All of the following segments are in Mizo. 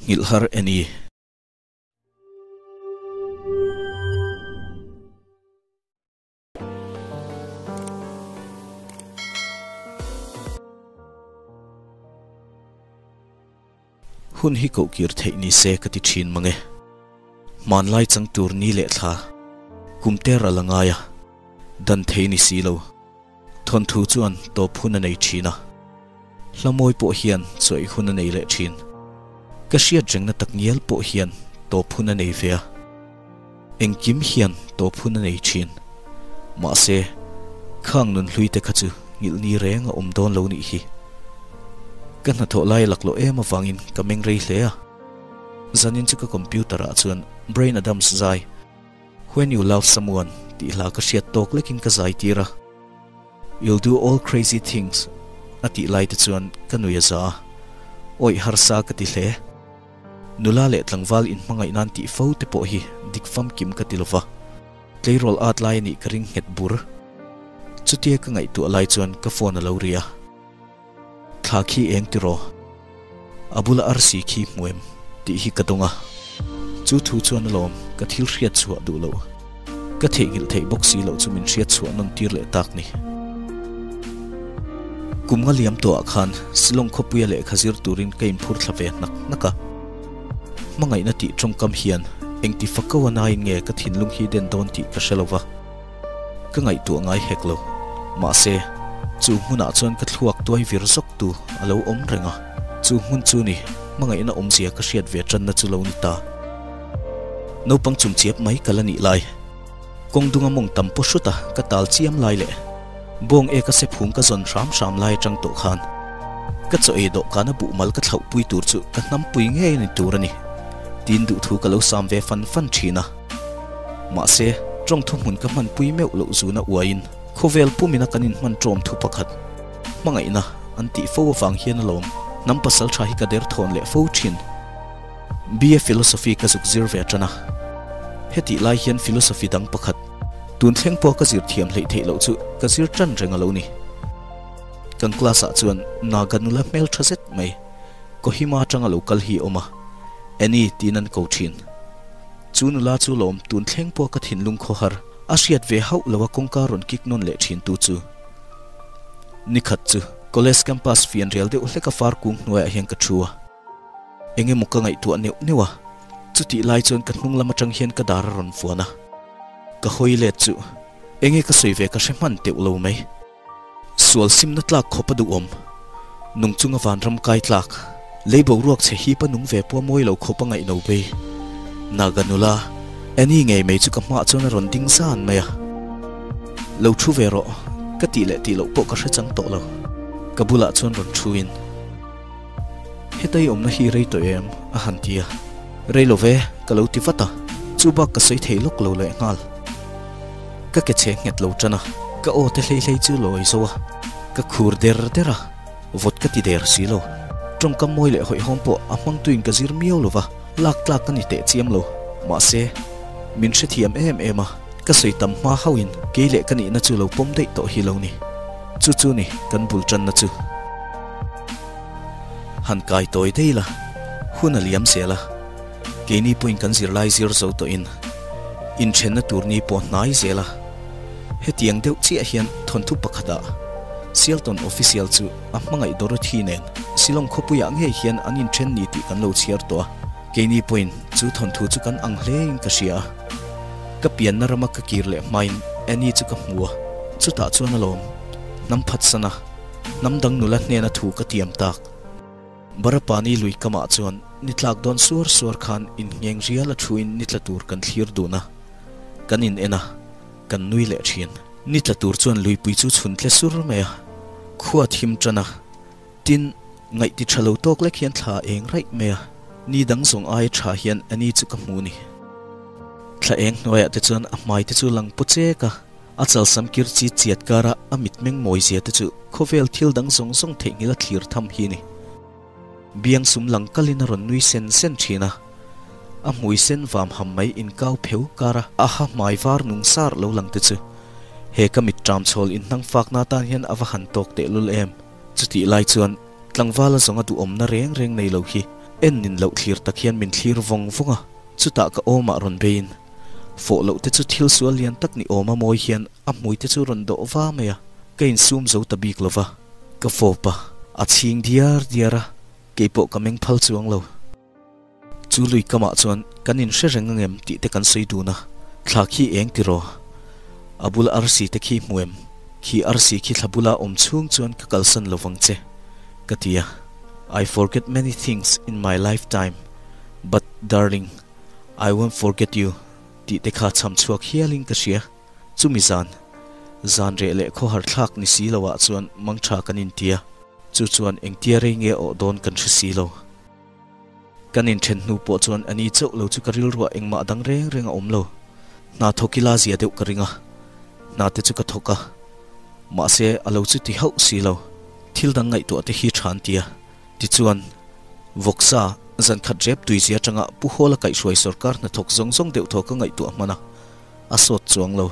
Nghilh har Annie. Hun hi koh kir theih ni se ka ti thin mange. Hmanlai chang tur ni leh thla kum ter a la ngai a, dan thei ni si lo. Thawnthu chuan tawp hun a nei thin a, hla mawi pawh hian chawih hun a nei leh thin. Ka hriat rengna tak ngial pawh hian tawp hun a nei ve a, engkim hian tawp hun a nei thin. Mahse, khang nun hlui te kha chu nghilh ni reng a awm dawn lo nih hi. Ka hnathawh lai a laklawh em avangin ka meng rei hle a. Zanin chu ka computer ah chuan Bryan Adams zai When You Love Someone tih hla ka hriat tawk lekin ka zai tir a, You'll do all crazy things a tih lai te chuan ka nui a za a, awih harsa ka ti hle. Nula leh tlangval inhmangaih nan tih fo te pawh hi dik famkim ka ti lova, tleirawl at lai a nih ka ring nghet bur. Chutia ka ngaihtuah lai chuan ka phone a lo ri a. Thla khi eng tiraw? A bula arsi khi hmu em? tih hi ka dawng a. Chu thu chuan alawm ka thil hriat chhuah duh loh. Ka theihnghilh theih bawk si loh chu min hriat chhuah nawn tir leh tak ni. Kum nga liam tawhah khan Shillong khawpuia lehkha zir turin ka inphur thla ve hnak hnak a. Hmangaihna tih tawngkam hian engti fako a nain nge ka thinlung hi den dawn tih ka hre lo va. Ka ngaihtuah ngai hek lo. Mahse, chu hmunah chuan ka thluak tuai vir zawk tu a lo awm reng a. Chu hmun chu ni, hmangaihna awmzia ka hriat ve tanna chu lo ni ta. Naupang chumchiap mai ka la nih lai. Kawng dunga mawng tam paw hruta ka tal chiam lai leh bawng eka se phung ka zawn hram hram lai atang tawh khan ka chaw ei dawhkana buhmal ka thlauhpui tur chu ka hnampui ngei a ni tur a ni tiin duhthu ka lo sam ve fan fan thin a. Mahse, tawng thuhmun ka hmanpui meuh loh zuna uaiin khawvel pumina kan inhman tawm thu pakhat, hmangaihna an tih fo avang hian alawm hnam pasal tha hi ka derthawn leh fo thin. BA Philosophy ka zuk zir ve tan a, hetih lai hian philosophy dang pakhat, tun thleng pawha ka zir thiam hleih theih loh chu ka zir tan reng a lo ni. Kan class ah chuan Naga nula hmel tha zet mai, Kohima atanga lo kal hi a awm a, Annie tiin an ko thin. Chu nula chu lawm tun thleng pawh ka thinlung khawhar a hriat ve hauh lo a kawngka rawn kik nawn leh thin tu chu. Nikhat chu college campus fian rial deuh hlek a far kung hnuaiah hian ka thu a. Eng emaw ka ngaihtuah neuh neuh a, chutih lai chuan ka hnung lam atang hian ka dar a rawn vuan a. Ka hawi let chu enge ka sawi ve ka hre hman teuh lo mai. Sual simna tlak khawp a duhawm. Nung chunga vanram kai tlak. Lei boruak chhe hip a nung ve pawh a mawi lo khawp a ngaihno bei. Naga nula, Annie ngei mai chu ka hmaah chuan a rawn ding zan mai a. Lo thu ve rawh, ka tih leh tih loh pawh ka hre chang tawh lo. Ka bulah chuan rawn thuin. Heta i awmna hi rei tawh em? a han ti a. Rei lo ve, ka lo ti vat a. Chu bak ka sawi thei lawk lo lehnghal. Ka ke chhe nghet lo tan a, ka aw te hlei hlei chu lawi zo a, ka khur der der a, vawt ka ti der si lo. Tawngkam mawi leh hawihhawm pawh a hmangtuin ka zir miau lo va, lak tlak ka ni teh chiam lo. Mahse, min hrethiam em em a, ka sawi tam hma hauhin kei leh ka nihna chu lo pawm daih tawh hi lo ni. Chu chu ni kan bul tanna chu. Han kai tawi daih la, hun a liam zel a. Keini pawhin kan zirlai zir zo tawhin inthenna tur ni pawh hnai zel a. Hetiang deuh chiah hian thawnthu pakhatah Sialton Official chu a hmangaih Dorothy nen Shillong khawpuiah ngei hian an inthen ni tih kan lo chhiar tawh a. Keini pawhin chu thawnthu chu kan ang hlein ka hria a. Ka pianna rama ka kir leh hmain Annie chu ka hmu a, chutah chuan alawm hnam phatsan a, hnam dang nula hnena thu ka tiam tak. Barapani lui kamah chuan ni tlak dawn suar suar khan inngheng rial a thuin ni tla tur kan thlir dun a, kan in en a, kan nui leh thin. Ni tla tur chuan luipui chu chhun tle sur mai a, khua thim tan a, tin, ngaih ti tha lo tawk lek hian thla eng raih mai a, ni dang zawng aia tha hian a ni chu ka hmu ni. Thla eng hnuaiah te chuan a hmai te chu lang paw chek a. A chalsam kir chi chiat kara a mitmeng mawizia te chu khawvel thil dang zawng zawng theihnghilh a thlir tham hi a ni. Biang sum lang kalin a rawn nui sen sen thin a, a hmui sen vam ham mai inkau pheu kara a ha hmai var nung sar lo lang te chu he ka mit ṭam chhawl inhnang fakna atan hian a va han tawk tehlul em. Chutih lai chuan tlangvala zawnga duhawmna reng reng nei lo hi. En nin loh thlir tak hian min thlir vawng vawng a, chutah ka awmah rawn beiin fawh loh te chu thil sual lian tak ni awma mawi hian a hmui te chu rawn dawh va mai a, ka insum zo ta bik lova, ka fawp a, a chhing diar diar a, keipawh ka meng phal chuang lo. Chu lui kamah chuan kan inhre reng angem tih te kan sawi dun a, thla khi eng tiraw? A bula arsi te khi hmu em? Khi arsi khi thla bula awm chhung chuan ka kalsan lo vang che, ka ti a. I forget many things in my lifetime, but darling, I won't forget you tih te kha chham chhuak hialin ka hria. Chumi zan, zan reh leh khawhar thlak ni si loah chuan mangtha kan intia, chu chuan engtia rei nge awh dawn kan hre si lo. Kan inthen hnu pawh chuan a ni chauh lo chu ka rilruah engmah dang reng reng a awm lo. Hna thawk ila zia deuh ka ring a, hna te chu ka thawk a, mahse a lo chu ti hauh si lo. Thil dang ngaihtuah te hi tha an ti a, tichuan Vawksa zan khat rep tui zia atanga Pu Hawla kaihhruai sawrkar hnathawk zawng zawng deuh thaw ka ngaihtuah hman a, a sawt chuang lo.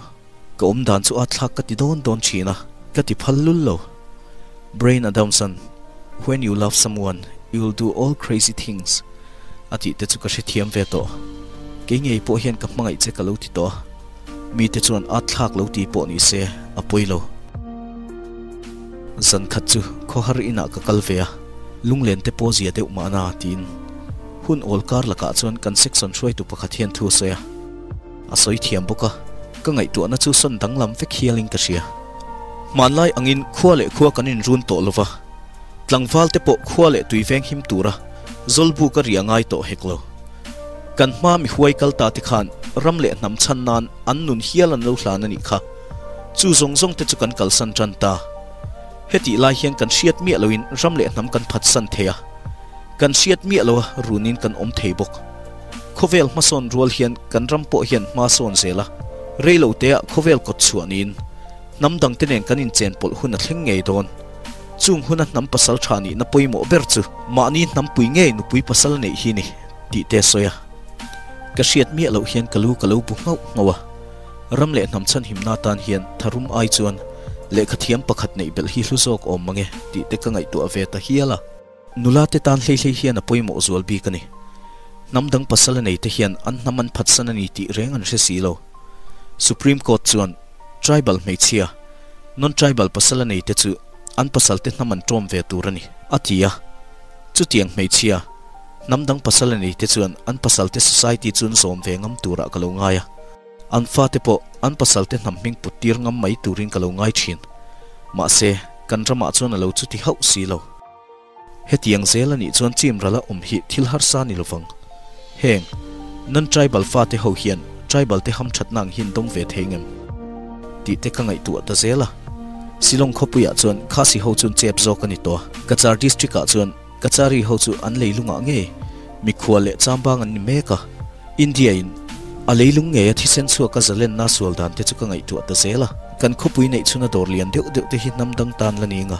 Ka awm dan chu a thlak ka ti dawn dawn thin a, ka ti phal lul lo. Brain Adamson, When you love someone, you'll do all crazy things a tih te chu ka hrethiam ve tawh. Kei ngei pawh hian ka hmangaih che ka lo ti tawh a, mite chuan at thlak lo ti pawh ni se a pawi lo. Zan khat chu khawhar inah ka kal ve a, lunglen te pawh zia deuh mahna tiin hun awl kar lakah chuan kan section hruaitu pakhat hian thu a sawi a. A sawi thiam bawk a, ka ngaihtuahna chu sawn danglam vek hialin ka hria. Hmanlai angin khua leh khua kan inrun tawh lo va, tlangval te pawh khua leh tui veng him tura zawlbu ka ri a ngai tawh hek lo. Kan hma mi huai kal ta te khan ram leh hnam chhan nan an nun hial an lo hlan a nih kha. Chu zawng zawng te chu kan kalsan tan ta. Hetih lai hian kan hriat miah loin ram leh hnam kan phatsan thei a, kan hriat miah loa runin kan awm thei bawk. Khawvel hmasawn rual hian kan ram pawh hian hma sawn zel a, rei lo teah khawvel kawt chhuah niin hnam dangte nen kan inchen pawlh hun a thleng ngei dawn. Chung huna hnam pasal tha nihna pawimawh ber chu mahni hnampui ngei nupui pasal neih hi ni tih te a sawi a. Ka hriat miah loh hian ka lu ka lo bu nghauh nghauh a, ram leh hnam chhanhimna atan hian tharum ai chuan lehkhathiam pakhat neih belh hi hlu zawk awm mange tih te ka ngaihtuah ve ta hial a. Nula te tan hlei hlei hian a pawimawh zual bik a ni. Hnam dang pasal a nei te hian an hnam an phatsan a ni tih reng an hre si lo. Supreme Court chuan Tribal hmeichhia, Non-tribal pasal a nei te chu an pasal te hnam an tawm ve tur a ni, a ti a. Chutiang hmeichhia, hnam dang pasal a nei te chuan an pasal te society chu an zawm ve ngam turah ka lo ngai a. An fate pawh an pasal te hnam hming put tir ngam mai turin ka lo ngai thin. Mahse, kan ramah chuan a lo chuti hauh si lo. Hetiang zel a nih chuan chim rala awm hi thil harsa ni lovang. Heng, non-tribal fate ho hian tribal te hamthatna ang hian dawng ve thei ngem? Tih te ka ngaihtuah ta zel a. Shillong khawpuiah chuan Khasi ho chuan chep zawk a ni tawh a, Cachar district ah chuan Kachari ho chu an leilungah ngei mikhua leh chambang an ni mek a. India in a leilung ngei a thisen chhuak a zalenna sual dan te chu ka ngaihtuah ta zel a. Kan khawpui neih chhuna dawr lian deuh deuh te hi hnam dang tan la ni nga.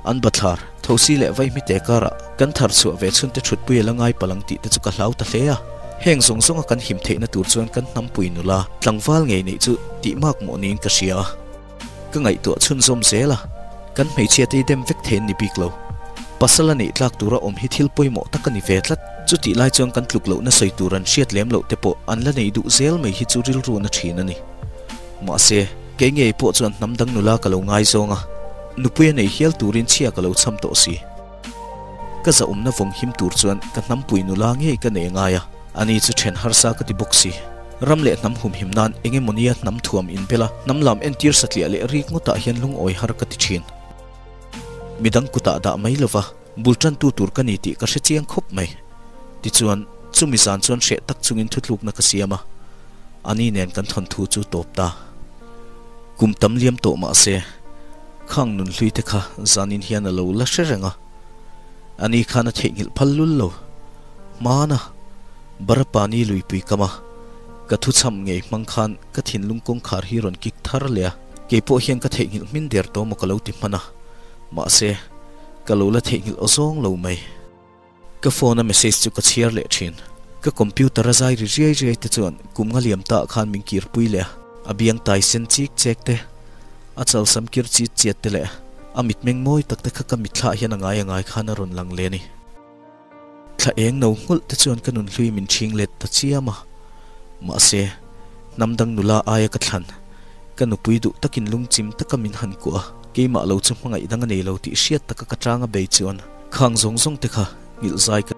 An bathlar, thosi leh vaihmite karah kan thar chhuah ve chhunte thutpui a la ngai palang tih te chu ka hlau ta hle a. Heng zawng zawnga kan him theihna tur chuan kan hnampui nula tlangval ngei neih chu tih mak mawh niin ka hria a. Ka ngaihtuah chhunzawm zel a, kan hmeichhia te hi dem vek thei an ni bik lo. Pasal a neih tlak tura awm hi thil pawimawh tak a ni ve tlat. Chutih lai chuan kan tluk lohna sawi tur an hriat lem loh te pawh an la nei duh zel mai hi chu rilru na thin a ni. Mahse, kei ngei pawh chuan hnam dang nula ka lo ngaizawng a, nupui a nei hial turin chhia ka lo cham tawh si. Ka zahawmna vawng him tur chuan ka hnampui nula ngei ka nei ngai a, ani chu then harsa ka ti bawk si. Ram leh hnam humhim nan eng emaw nia hnam thuam inbel a, hnam lam entir satliah leh rik ngawtah hian lungawi har ka ti thin. Midang kutah dah mai lova bul tantu tur ka ni tih ka hre chiang khawp mai. Tichuan, chumi zan chuan hreh tak chungin thutlukna ka siam a, ani nen kan thawnthu chu tawp ta. Kum tam liam tawh mah se, khang nun hlui te kha zanin hian a lo la hre reng a, ani khan a theihnghilh phal lul lo. Hmana Barapani luipui kam a, ka thuchham ngei hmang khan ka thinlung kawngkhar hi rawn kik thar leh a, kei pawh hian ka theihnghilh hmin der tawh maw ka lo ti hman a, mahse, ka lo la theihnghilh aw zawng lo mai. Ka phone a message chu ka chhiar leh thin. Ka computer a zai ri riai riai te chuan kum nga liam ta ah khan min kirpui leh a, a biang tai sen chik chek te, a chalsam kir chit chiat te leh a mitmeng mawi tak te kha ka mitthlah hian a ngai a ngai khan a rawn lang leh a ni. Thla eng no nghulh te chuan ka nun hlui min ṭhing let ta chiam a. Mahse, hnam dang nula aia ka thlan, ka nupui duh takin lungchim taka min han kuah a, keimah lo chu hmangaih dang a nei lo tih hriat taka ka ṭang a bei chuan khang zawng zawng te kha nghilh zai ka.